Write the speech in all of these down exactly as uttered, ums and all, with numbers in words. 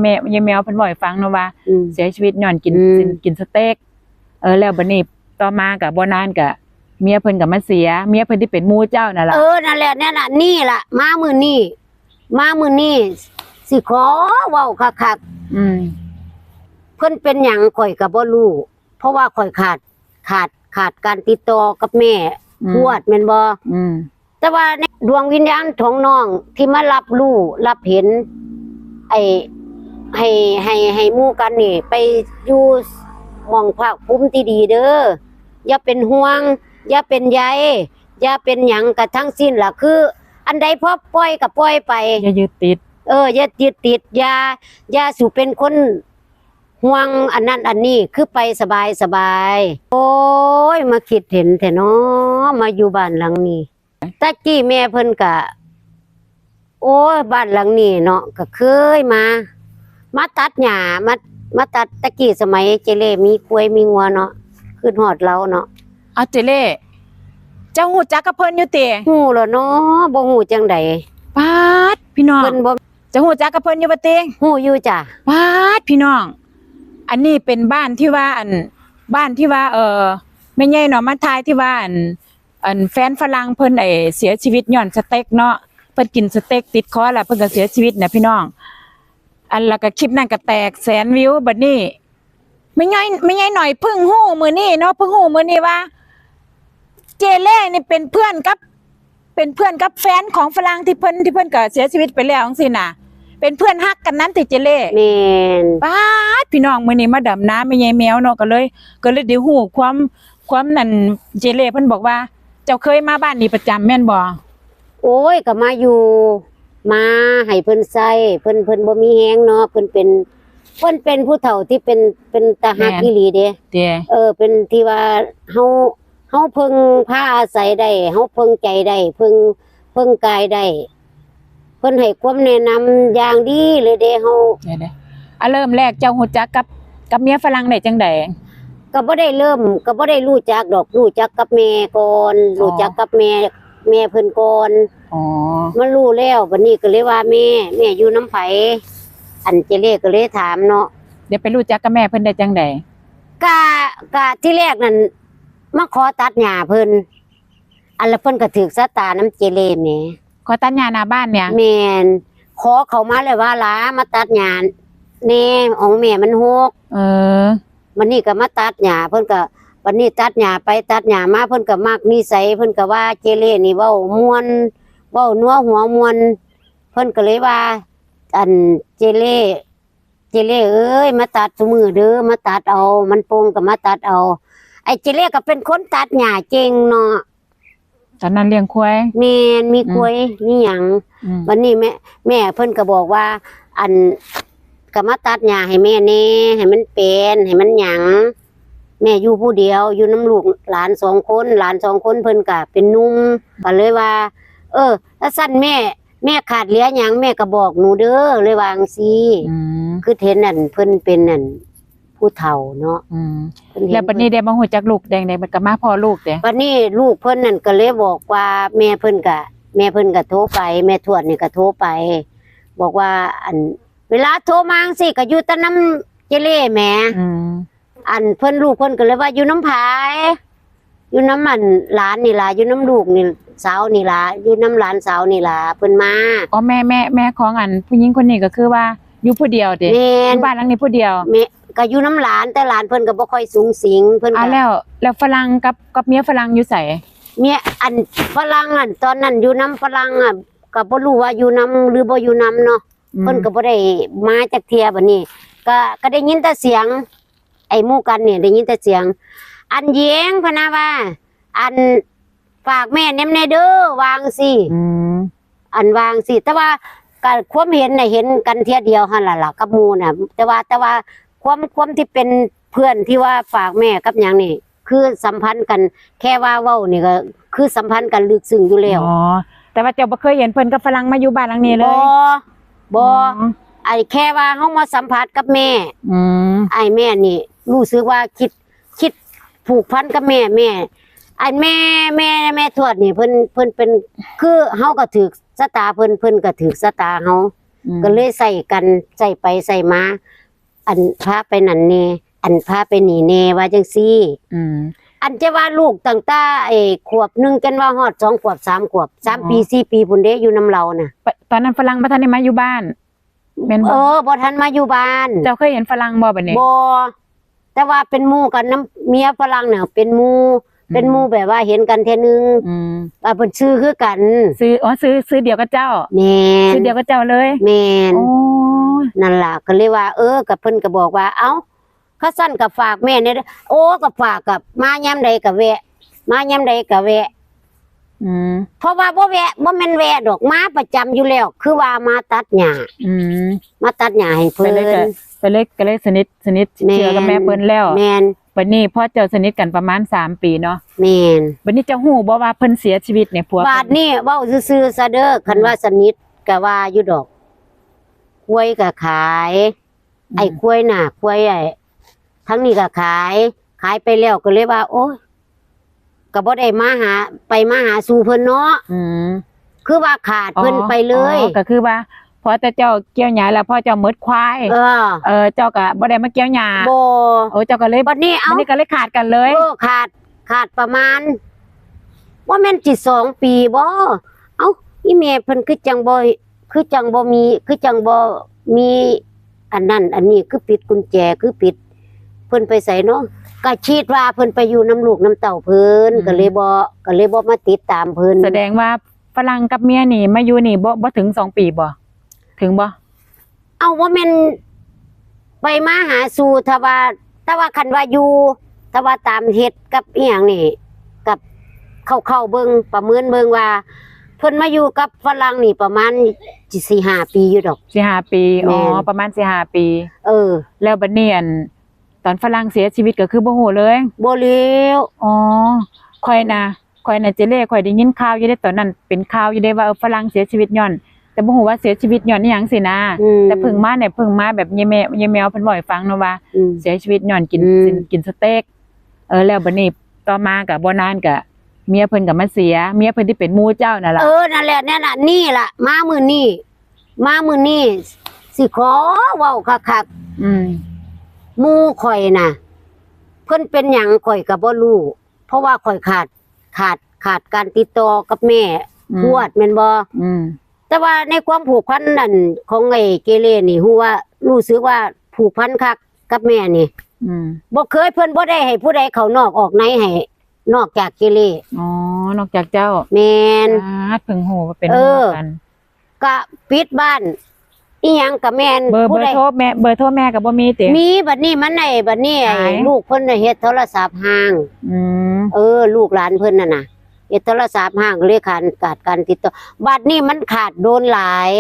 แม่ยายแมวเพิ่นเว้าให้ฟังเนาะว่า อืม เสียชีวิตย้อนกิน อืม กิน กินสเต็ก เออ แล้วบัดนี้ต่อมาก็บ่นานก็เมียเพิ่นก็มาเสีย เมียเพิ่นที่เป็นหมู่เจ้านั่นล่ะ เออ นั่นแหละ นั่นน่ะ นี่ล่ะ มามื้อนี้ มามื้อนี้ สิขอเว้าคักๆ อืม เพิ่นเป็นหยังข้อยก็บ่รู้ เพราะว่าข้อยขาด ขาด ขาดการติดต่อกับแม่ อืม ทวดแม่นบ่ อืม แต่ว่าในดวงวิญญาณของน้องที่มารับรู้รับเห็น ไอ้ ให้ ให้ ให้หมู่กันนี่ ไปอยู่หม่องภาคภูมิที่ดีเด้อ อย่าเป็นห่วง อย่าเป็นใย อย่าเป็นหยังกะทั้งสิ้นล่ะ คือ อันใดพอปล่อยก็ปล่อยไป อย่ายึดติด เออ อย่ายึดติด อย่า อย่าสู่เป็นคนห่วงอันนั้นอันนี้ คือไปสบายสบาย โอ้ย มาคิดเห็นแท้น้อ มาอยู่บ้านหลังนี้ แต่กี้แม่เพิ่นกะ โอ้ย บ้านหลังนี้เนาะ ก็เคยมา มาตัดหญ้า มา มาตัด แต่กี้สมัยเจเล่มีควายมีงัวเนาะ คิดฮอดเลาเนาะ เอาเจเล่ เจ้าฮู้จักกับเพิ่นอยู่ติ ฮู้แล้วเนาะ บ่ฮู้จั่งใด ป๊าด พี่น้อง เพิ่นบ่ เจ้าฮู้จักกับเพิ่นอยู่บ่ติ ฮู้อยู่จ้ะ ป๊าด พี่น้อง อันนี้เป็นบ้านที่ว่าอัน บ้านที่ว่า เอ่อ แม่ใหญ่เนาะมาถ่ายที่ว่าอัน อันแฟนฝรั่งเพิ่นไอ้เสียชีวิตย้อนสเต็กเนาะ เพิ่นกินสเต็กติดคอแล้วเพิ่นก็เสียชีวิตนะพี่น้อง อันแล้วก็คลิปนั้นก็แตกแสนวิว บัดนี้แม่ใหญ่ แม่ใหญ่หน่อยเพิ่งฮู้มื้อนี้เนาะ เพิ่งฮู้มื้อนี้ว่า เจเล่นี่เป็นเพื่อนกับ เป็นเพื่อนกับแฟนของฝรั่งที่เพิ่น ที่เพิ่นก็เสียชีวิตไปแล้วจังซี้น่ะ เป็นเพื่อนฮักกันนั้นติเจเล่ แม่น ป๊าด พี่น้อง มื้อนี้มาดำนาแม่ใหญ่แมวเนาะ ก็เลย ก็เลยได้ฮู้ความ ความนั่น เจเล่เพิ่นบอกว่า เจ้าเคยมาบ้านนี้ประจำแม่นบ่ โอ้ย ก็มาอยู่ มาให้เพิ่นใช้ เพิ่น เพิ่นบ่มีแฮงเนาะ เพิ่นเป็น เพิ่นเป็นผู้เฒ่าที่เป็น เป็นตาฮัก แม่น อีหลีเด้ เด้ เออ เป็นที่ว่าเฮา เฮาเพิ่งพาอาศัยได้ เฮาเพิ่งใจได้ เพิ่ง เพิ่งกายได้ เพิ่นให้ความแนะนำอย่างดีเลยเด้ เฮา เดี๋ยวๆ อ่ะ เริ่มแรกเจ้าฮู้จักกับ กับเมียฝรั่งได้จั่งใด ก็บ่ได้เริ่ม ก็บ่ได้รู้จักดอก รู้จักกับแม่ก่อน อ๋อ รู้จักกับแม่ แม่เพิ่นก่อน อ๋อ มารู้แล้ว บัดนี้ก็เลยว่า แม่ แม่อยู่นำไผ อันเจเล่ก็เลยถามเนาะ เดี๋ยวไปรู้จักกับแม่เพิ่นได้จั่งใด กะ กะที่แรกนั่น มาขอตัดหญ้าเพิ่น อันละเพิ่นก็ถืกชะตานำเจเล่แหม ขอตัดหญ้าหน้าบ้านเนี่ย แม่น ขอเขามาเลยว่า หลามาตัดหญ้าแหน่ ของแม่มันฮก เออ บัดนี้ก็มาตัดหญ้า เพิ่นก็ บัดนี้ตัดหญ้าไปตัดหญ้ามา เพิ่นก็มักนิสัย เพิ่นก็ว่าเจเล่นี่เว้าม่วน เว้านัวหัวม่วน เพิ่นก็เลยว่า อัน เจเล่ เจเล่เอ้ย มาตัดซุมื้อเด้อ มาตัดเอา มันโป่งก็มาตัดเอา ไอ้เจเล่ก็เป็นคนตัดหญ้าเก่งเนาะ ตอนนั้นเลี้ยงควาย แม่น มี อืม ควาย มีหยัง อืม บัดนี้แม่ แม่เพิ่นก็บอกว่า อัน ก็มาตัดหญ้าให้แม่แหน่ ให้มันเป็น ให้มันหยัง แม่อยู่ผู้เดียว อยู่นำลูกหลานสองคน หลานสองคนเพิ่นก็เป็นหนุ่ม ก็เลยว่า เออ ถ้าซั่นแม่ แม่ขาดเหลือหยังแม่ก็บอกหนูเด้อ เลยว่าจั่งซี้ อืม คือเห็นนั่นเพิ่นเป็นนั่นผู้เฒ่าเนาะ อืม เพิ่นเห็น แล้วบัดนี้ได้มาฮู้จักลูกได้ได มันก็มาพ้อลูกเด้ บัดนี้ลูกเพิ่นนั่นก็เลยบอกว่าแม่เพิ่นก็ แม่เพิ่นก็โทรไป แม่ทวดนี่ก็โทรไป บอกว่า อัน เวลาโทรมาจั่งซี้ก็อยู่แต่นำเจเล่แหม อืม อันเพิ่น ลูกเพิ่นก็เลยว่าอยู่นำไผ อยู่นำอันหลานนี่ล่ะ อยู่นำลูกนี่สาวนี่ล่ะ อยู่นำหลานสาวนี่ล่ะ เพิ่นมา อ๋อ แม่ แม่ แม่ของอันผู้หญิงคนนี้ก็คือว่าอยู่ผู้เดียวติ แม่น อยู่บ้านหลังนี้ผู้เดียว แม่ ก็อยู่นำหลาน แต่หลานเพิ่นก็บ่ค่อยสุงสิง เพิ่นก็ อ่า แล้ว แล้วฝรั่งกับ กับเมียฝรั่งอยู่ไส เมีย อันฝรั่งนั่น ตอนนั้นอยู่นำฝรั่งอะ ก็บ่รู้ว่าอยู่นำหรือบ่อยู่นำเนาะ อืม เพิ่นก็บ่ได้มาจักเทื่อ บัดนี้ ก็ ก็ได้ยินแต่เสียง ไอ้หมู่กันนี่ได้ยินแต่เสียง อันหญิงพะนะว่า อันฝากแม่แหนมแหน่เด้อ ว่าจั่งซี้ อืม อันว่าจั่งซี้ แต่ว่าก็ความเห็นน่ะเห็นกันเทื่อเดียวหั่นล่ะล่ะ กับหมู่น่ะ แต่ว่า แต่ว่าความ ความที่เป็นเพื่อนที่ว่าฝากแม่กับหยังนี่ คือสัมพันธ์กัน แค่ว่าเว้านี่ก็คือสัมพันธ์กันลึกซึ้งอยู่แล้ว อ๋อ แต่ว่าเจ้าบ่เคยเห็นเพิ่นกับฝรั่งมาอยู่บ้านหลังนี้เลย บ่ บ่ อืม ไอ้แค่ว่าเฮามาสัมผัสกับแม่ อืม ไอ้แม่นี่รู้สึกว่าคิด คิดผูกพันกับแม่ แม่ ไอ้แม่ แม่ แม่ทวดนี่เพิ่น เพิ่นเป็น คือเฮาก็ถืกชะตาเพิ่น เพิ่นก็ถืกชะตาเฮา อืม ก็เลยใส่กัน ใส่ไปใส่มา อันพาไปนั่นแน่ อันพาไปนี่แน่ ว่าจังซี่ อืม อันจะว่าลูกตั้งแต่ไอ้ขวบหนึ่ง จนว่าฮอดสองขวบ สามขวบ สาม อ๋อ ปี สี่ปีพุ้นเด้ อยู่นำลาวน่ะ ปะ ตอนนั้นฝรั่งบ่ทันได้มาอยู่บ้าน แม่นบ่ เออ บ่ทันมาอยู่บ้าน เจ้าเคยเห็นฝรั่งบ่บัดนี้ บ่ แต่ว่าเป็นหมู่กันนำเมียฝรั่งน่ะ เป็นหมู่ อืม เป็นหมู่แบบว่าเห็นกันเทื่อนึง อืม ว่าเพิ่นชื่อคือกัน ชื่อ อ๋อ ชื่อ ชื่อเดียวกับเจ้า แม่น ชื่อเดียวกับเจ้าเลย แม่น โอ้ นั่นล่ะ ก็เลยว่า เออ ก็เพิ่นก็บอกว่า เอ้า คันซั้นก็ฝากแม่แหน่เด้อ โอ้ ก็ฝาก ก็มายามใดก็แวะ มายามใดก็แวะ อืม เพราะว่าบ่แวะ บ่แม่นแวะดอก มาประจำอยู่แล้ว คือว่ามาตัดหญ้า อืม มาตัดหญ้าให้เพิ่น ก็เลยก็ ก็เลย ก็เลยสนิท สนิท แม่น เชื่อกับแม่เพิ่นแล้ว แม่น บัดนี้พอเจ้าสนิทกันประมาณสามปีเนาะ แม่น บัดนี้เจ้าฮู้บ่ว่าเพิ่นเสียชีวิตเนี่ย ผัวเพิ่น บาดนี้เว้าซื่อๆซะเด้อ คัน อืม ว่าสนิทก็ว่าอยู่ดอก ควายก็ขาย อืม ไอ้ควายน่ะ ควายไอ้ ทั้งนี้ก็ขาย ขายไปแล้วก็เลยว่า โอ๊ย ก็บ่ได้มาหา ไปมาหาสู่เพิ่นเนาะ อืม คือว่าขาดเพิ่น อ๋อ ไปเลย อ๋อ ก็คือว่า พอแต่เจ้าเกี่ยวหญ้าแล้ว พอเจ้าหมดควาย เออ เออ เจ้าก็บ่ได้มาเกี่ยวหญ้า บ่ โอ้ เจ้าก็เลย บัดนี้ เอ้า บัดนี้ก็เลยขาดกันเลย เออ ขาด ขาดประมาณ ว่าแม่นสิสองปีบ่ เอ้า อีแม่เพิ่นคือจังบ่ คือจังบ่มี คือจังบ่มีอันนั้นอันนี้ คือปิดกุญแจ คือปิด เพิ่นไปไสเนาะ ก็คิดว่าเพิ่นไปอยู่นำลูกนำเต้าเพิ่น อืม ก็เลยบ่ ก็เลยบ่มาติดตามเพิ่น แสดงว่าฝรั่งกับเมียนี่มาอยู่นี่บ่ บ่ถึงสองปีบ่ ถึงบ่ เอา บ่แม่นไปมาหาสู่ ถ้าว่า แต่ว่าคันว่าอยู่ แต่ว่าตามเฮ็ดกับอีหยังนี่ กับเข้าๆเบิ่ง ประเมินเบิ่งว่า เพิ่นมาอยู่กับฝรั่งนี่ประมาณสิสี่ห้าปีอยู่ดอก สี่ห้าปี อ๋อ แม่น ประมาณสี่ห้าปี เออ แล้วบัดนี้อัน ตอนฝรั่งเสียชีวิตก็คือบ่ฮู้เลย บ่แล้ว อ๋อ ข้อยนะ ข้อยนะเจเล่ ข้อยได้ยินข่าวอยู่เด้ ตอนนั้นเป็นข่าวอยู่เด้ว่า เออ ฝรั่งเสียชีวิตย้อน แต่บ่ฮู้ว่าเสียชีวิตย้อนอิหยังสินะ อืม แต่เพิ่งมาเนี่ย เพิ่งมาแบบยายแม่ ยายแมวเพิ่นเว้าให้ฟังเนาะว่า อืม เสียชีวิตย้อนกิน อืม กินสเต็ก เออ แล้วบัดนี้ต่อมาก็บ่นานก็เมียเพิ่นก็มาเสีย เมียเพิ่นที่เป็นหมู่เจ้านั่นล่ะ เออ นั่นแหละ นั่นน่ะ นี่ล่ะ มามื้อนี้ มามื้อนี้สิขอเว้าคักๆ อืม หมู่ข่อยน่ะ เพิ่นเป็นหยังข่อยก็บ่รู้ เพราะว่าข่อยขาด ขาด ขาดการติดต่อกับแม่ อืม ทวดแม่นบ่ อืม แต่ว่าในความผูกพันนั่นของไอ้เกเรนี่ ฮู้ว่า รู้สึกว่าผูกพันคักกับแม่นี่ อืม บ่เคย เพิ่นบ่ได้ให้ผู้ใดเข้านอกออกในให้ นอกจากเกเร อ๋อ นอกจากเจ้า แม่น อ่า เพิ่งฮู้ว่าเป็น เออ หมู่กัน ก็ปิดบ้าน อีหยังก็แม่น เบอร์ ผู้ใด เบอร์โทรแม่ เบอร์โทรแม่ก็บ่มีติ มี บัดนี้มันไอ้ บัดนี้ไอ้ หาย ลูกเพิ่นน่ะเฮ็ดโทรศัพท์ห่าง อืม เออ ลูกหลานเพิ่นน่ะนะ เฮ็ดโทรศัพท์ห่าง เลยขาด ขาดการติดต่อ บัดนี้มันขาดโดนหลาย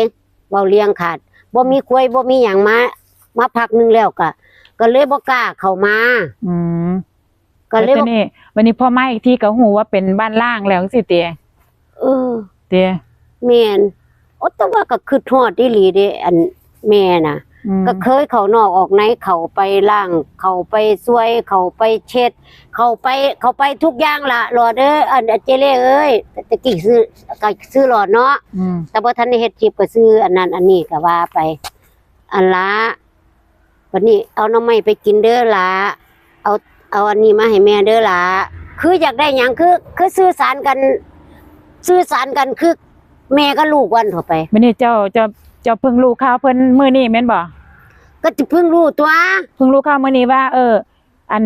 เว้าเรื่องขาด บ่มีควาย บ่มีหยังมา มาพักหนึ่งแล้วก็ ก็เลยบ่กล้าเข้ามา อืม ก็เลย แล้วทีนี้ วันนี้พอมาอีกทีก็ฮู้ว่าเป็นบ้านร้างแล้วจังซี้ติ เออ ติ แม่น โอ้ แต่ว่าก็คิดฮอดอีหลีเด้ อันแม่น่ะ อืม ก็เคยเข้านอกออกใน เข้าไปล้าง เข้าไปซ่วย เข้าไปเช็ด เข้าไป เข้าไปทุกอย่างล่ะ หลอดเอ้ย อัน อันเจเล่เอ้ย แต่กี้ชื่อ ก็ชื่อหลอดเนาะ อืม แต่บ่ทันได้เฮ็ดคลิปก็ชื่ออันนั้นอันนี้ก็ว่าไป อันละ บัดนี้เอาหน่อไม้ไปกินเด้อหล่า เอา เอาอันนี้มาให้แม่เด้อหล่า คืออยากได้หยัง คือ คือสื่อสารกัน สื่อสารกันคือแม่กับลูกวันทั่วไป บัดนี้เจ้า เจ้า เจ้าเพิ่งรู้ข่าวเพิ่นมื้อนี้แม่นบ่ ก็สิเพิ่งรู้ตั๊ว เพิ่งรู้ข่าวมื้อนี้ว่า เออ อัน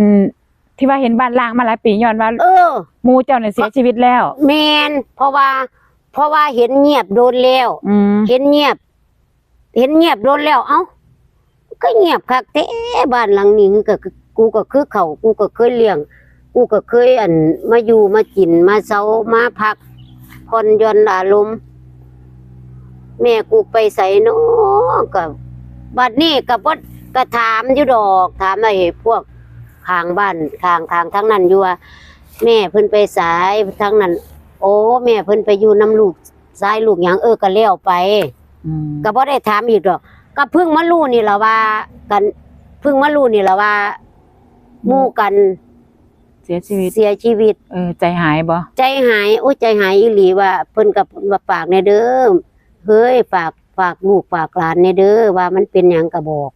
ที่ว่าเห็นบ้านร้างมาหลายปีย้อนว่า เออ หมู่เจ้านั่นเสียชีวิตแล้ว แม่น เพราะว่า เพราะว่าเห็นเงียบโดนแล้ว อืม เห็นเงียบ เห็นเงียบโดนแล้ว เอ้า ก็เงียบคักแท้ บ้านหลังนี้ ก็ กูก็คือเขา กูก็เคยเลี้ยง กูก็เคย อัน มาอยู่มากิน มาเซา มาพักผ่อนหย่อนอารมณ์ แม่กูไปไสน้อ ก็ บัดนี้ก็บ่ ก็ถามอยู่ดอก ถามไอ้พวกข้างบ้าน ข้าง ข้างทางนั้นอยู่ว่า แม่เพิ่นไปไสทางนั้น โอ้ แม่เพิ่นไปอยู่นำลูกชายลูกหยัง เออ ก็แล้วไป อืม ก็บ่ได้ถามอีกดอก ก็เพิ่งมารู้นี่ล่ะว่า กัน เพิ่งมารู้นี่ล่ะว่า หมู่กัน เสียชีวิต เสียชีวิต เออ ใจหายบ่ ใจหาย โอ้ย ใจหายอีหลีว่า เพิ่นก็ว่าฝากแหน่เด้อ เฮ้ย ฝาก ฝากลูกฝากหลานแหน่เด้อ ว่ามันเป็นหยังก็บอก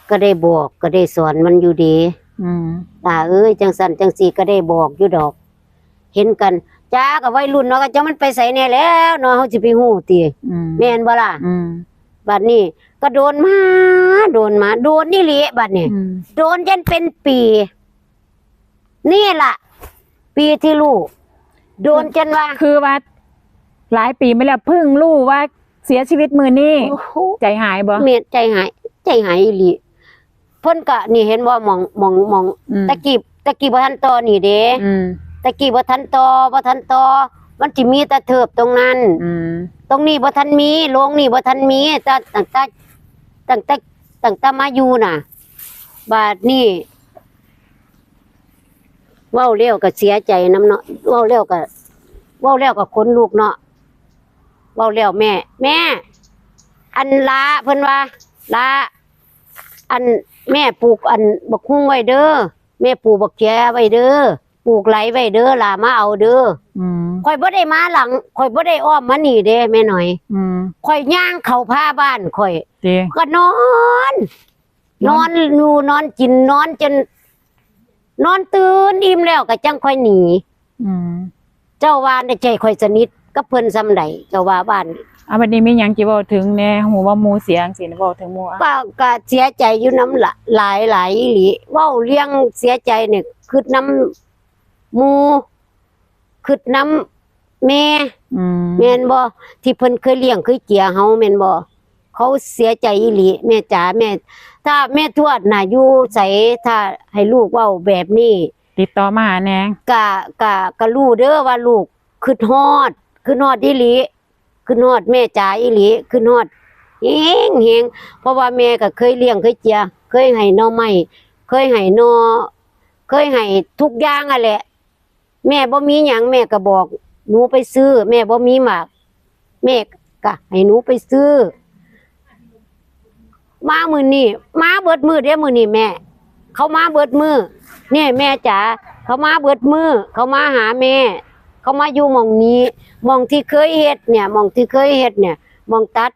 ก็ได้บอก ก็ได้สอนมันอยู่เด้ อืม หล้าเอ้ย จั่งซั้นจั่งซี้ ก็ได้บอกอยู่ดอก เห็นกัน จ้า ก็วัยรุ่นเนาะ ก็จักมันไปไสแหน่แล้วเนาะ เฮาสิไปฮู้ติ อืม แม่นบ่ล่ะ อืม บัดนี้ก็โดนมา โดนมา โดนอีหลีบัดนี้ อืม โดนจนเป็นปี นี่ล่ะ ปีที่รู้ โดนจนว่า คือว่า หลายปีมาแล้ว เพิ่งรู้ว่าเสียชีวิตมื้อนี้ โอ้โห ใจหายบ่ แม่น ใจหาย ใจหายอีหลี เพิ่นก็นี่เห็นบ่ หม่อง หม่อง หม่อง อืม ตะกี้ ตะกี้บ่ทันต่อนี่เด้ อืม ตะกี้บ่ทันต่อ บ่ทันต่อ มันสิมีแต่เทิบตรงนั้น อืม ตรงนี้บ่ทันมี โรงนี่บ่ทันมี แต่ตั้งแต่ ตั้งแต่ ตั้งแต่มาอยู่น่ะ บาดนี้ เว้าแล้วก็เสียใจนำเนาะ เว้าแล้วก็ เว้าแล้วก็ขนลุกเนาะ เว้าแล้วแม่ แม่ อันหล้า เพิ่นว่า หล้า อันแม่ปลูกอันบักฮุ่งไว้เด้อ แม่ปลูกบักเขือไว้เด้อ ปลูกไหลไว้เด้อ หล้ามาเอาเด้อ อืม ข้อยบ่ได้มาหลัง ข้อยบ่ได้อ้อมมานี่เด้แม่น้อย อืม ข้อยย่างเข้าพาบ้านข้อย ติ ก็นอน นอน นอนอยู่นอนกิน นอนจน นอนตื่นอิ่มแล้วก็จั่งค่อยหนี อืม เจ้าว่าได้ใจข้อยสนิทกับเพิ่นส่ำใด เจ้าว่าบ้าน อ่ะ บัดนี้มีหยังสิเว้าถึงแหน่ ฮู้ว่าหมู่เสียจั่งซี้ เว้าถึงหมู่อ่ะ ก็ ก็เสียใจอยู่นำละ หลาย หลายอีหลี เว้าเรื่องเสียใจนี่ คิดนำหมู่ คิดนำแม่ อืม แม่นบ่ ที่เพิ่นเคยเลี้ยงเคยเจียเฮาแม่นบ่ เขาเสียใจอีหลี แม่จ๋า แม่ ถ้าแม่ทวดน่ะอยู่ไส ถ้าให้ลูกเว้าแบบนี้ ติดต่อมาหาแหน่ กะ กะ กะรู้เด้อว่าลูกคิดฮอด คิดฮอดอีหลี คิดฮอดแม่จ๋าอีหลี คิดฮอดแฮงแฮง เพราะว่าแม่ก็เคยเลี้ยงเคยเจีย เคยให้หน่อไม้ เคยให้หน่อ เคยให้ทุกอย่างอะแหละ แม่บ่มีหยัง แม่ก็บอกหนูไปซื้อ แม่บ่มีหมาก แม่ก็ให้หนูไปซื้อ มามื้อนี้ มาเบิดมื้อเด้มื้อนี้แม่ เขามาเบิดมื้อ นี่แม่จ๋า เขามาเบิดมื้อ เขามาหาแม่ เขามาอยู่หม่องนี้ หม่องที่เคยเฮ็ดเนี่ย หม่องที่เคยเฮ็ดเนี่ย หม่องตัด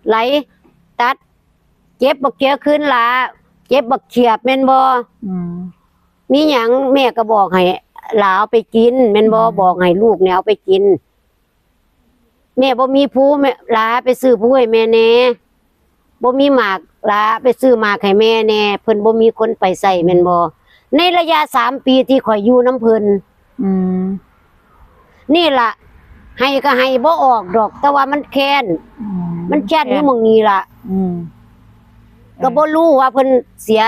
ไหล ตัด เก็บบักเขือคืนหล้า เก็บบักเขียบแม่นบ่ อืม มีหยังแม่ก็บอกให้หล้าเอาไปกิน แม่นบ่ อืม บอกให้ลูกเนี่ยเอาไปกิน แม่บ่มีพลู แม่ หล้าไปซื้อพลูให้แม่แหน่ บ่มีหมาก หล้าไปซื้อหมากให้แม่แหน่ เพิ่นบ่มีคนไปใช้แม่นบ่ ในระยะสามปีที่ข้อยอยู่นำเพิ่น อืม นี่ล่ะ ให้ก็ให้บ่ออกดอก แต่ว่ามันแค้น อืม มันแค้นอยู่หม่องนี้ล่ะ อืม ก็บ่รู้ว่าเพิ่นเสีย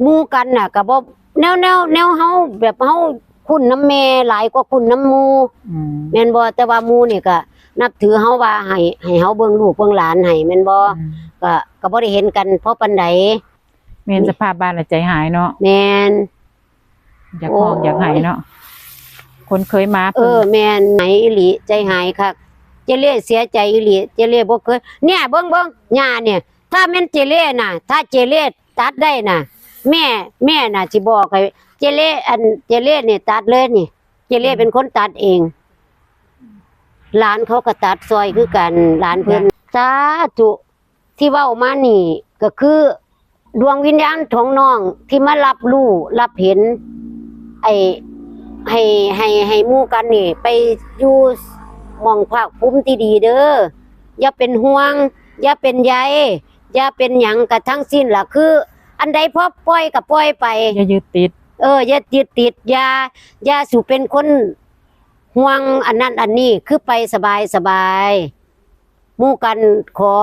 หมู่กันน่ะ ก็บ่ แนว แนว แนวเฮา แบบเฮาคุ้นนำแม่หลายกว่าคุ้นนำหมู่ อืม แม่นบ่ แต่ว่าหมู่นี่ก็นับถือเฮาว่าให้ ให้เฮาเบิ่งลูกเบิ่งหลานให้ แม่นบ่ อืม ก็ ก็บ่ได้เห็นกันพอปานใด แม่น สภาพบ้านละใจหายเนาะ แม่น อยากฮ้อง โอ้ย อยากไห้เนาะ คนเคยมา เออ แม่น ไหนอีหลี ใจหายคัก เจเล่เสียใจอีหลี เจเล่บ่เคย เนี่ย เบิ่ง เบิ่ง ย่าเนี่ย ถ้าแม่นเจเล่น่ะ ถ้าเจเล่ตัดได้น่ะ แม่ แม่น่ะสิบอกให้ เจเล่ อัน เจเล่นี่ตัดเลยนี่ เจเล่เป็นคนตัดเอง หลานเขาก็ตัดซอยคือกัน หลานเพิ่น สาธุ ที่เว้ามานี่ก็คือ ดวงวิญญาณของน้องที่มารับรู้รับเห็น ไอ้ ให้ ให้ ให้หมู่กันนี่ ไปอยู่หม่องภาคภูมิที่ดีเด้อ อย่าเป็นห่วง อย่าเป็นใย อย่าเป็นหยังกะทั้งสิ้นล่ะ คือ อันใดพอปล่อยก็ปล่อยไป อย่ายึดติด เออ อย่ายึดติด อย่า อย่าสู่เป็นคนห่วงอันนั้นอันนี้ คือไปสบายสบาย หมู่กันขอ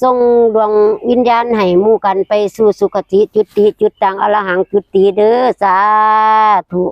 ส่งดวงวิญญาณให้หมู่กันไปสู่สุคติจุติ จุดตังอรหังจุติเด้อ สาธุ